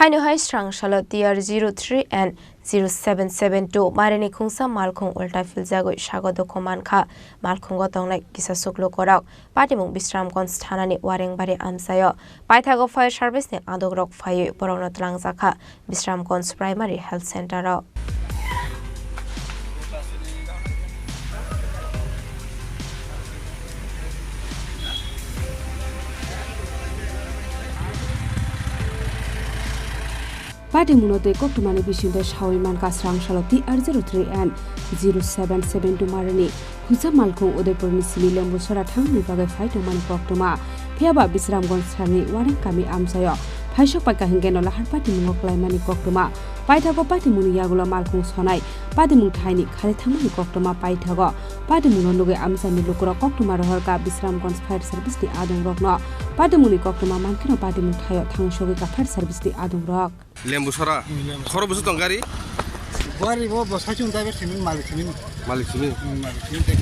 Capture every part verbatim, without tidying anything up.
Aino hai srang salo T R zero three N zero seven seven two marini khungsa malkhung ulta philjagwi sago dukhu mankha malkhungo tongnai kisa suklukorok. Patimung Bisramganj thanani Warengbari amchaio paithago fire service ni adongrok phaiwi borokno twlangjakha Bisramganj Primary Health Center o. Patimungno tei koktwmani bisingtwi sawi mankha srang salo T R zero three N zero seven seven two marini khungsa malkhung Udaipurni simi Lembusora thangmani bagwi phai tongmani koktwma. Phiyaba Bisramganj srangni Wareng kami amchaio phaisok paikha hwnkhe no lahar patimungo klaimani koktwma. Paithago patimungni yagulo malkhung sonai patimung thaini khari thangmani koktwma paithago. Patimungno nugwi amchaini lukurok koktwma rohorkha Bisramganj fire service ni adongrokno. Patimungni koktwma mankheno patimung thaio thangsogwi kha fire service ni adongrok. Lembusora. Hmm, Lembusora. Khoro busu tong gari? Gari bo, bo saichung driver simi, malik simi. Malik simi? Hmm, malik simi tei.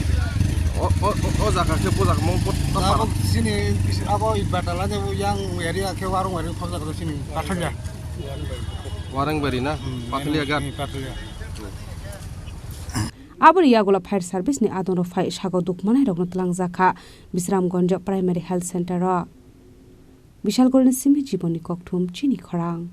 O, o, o, o jaga khe bo jaga mo, bo, bo Abo sini, abo Ibatala ni yang area khe Wareng Bari khobjak sini, Pathalia. Wareng Bari na? Hmm, Pathalia ghat. Hmm, Pathalia. Aboni yagulo fire service ni adongrok phai sago dukmanairokno twlangjakha Bisramganj Primary Health Center o. Bishalgorni simi Jibonni Kokthum, chini khorang.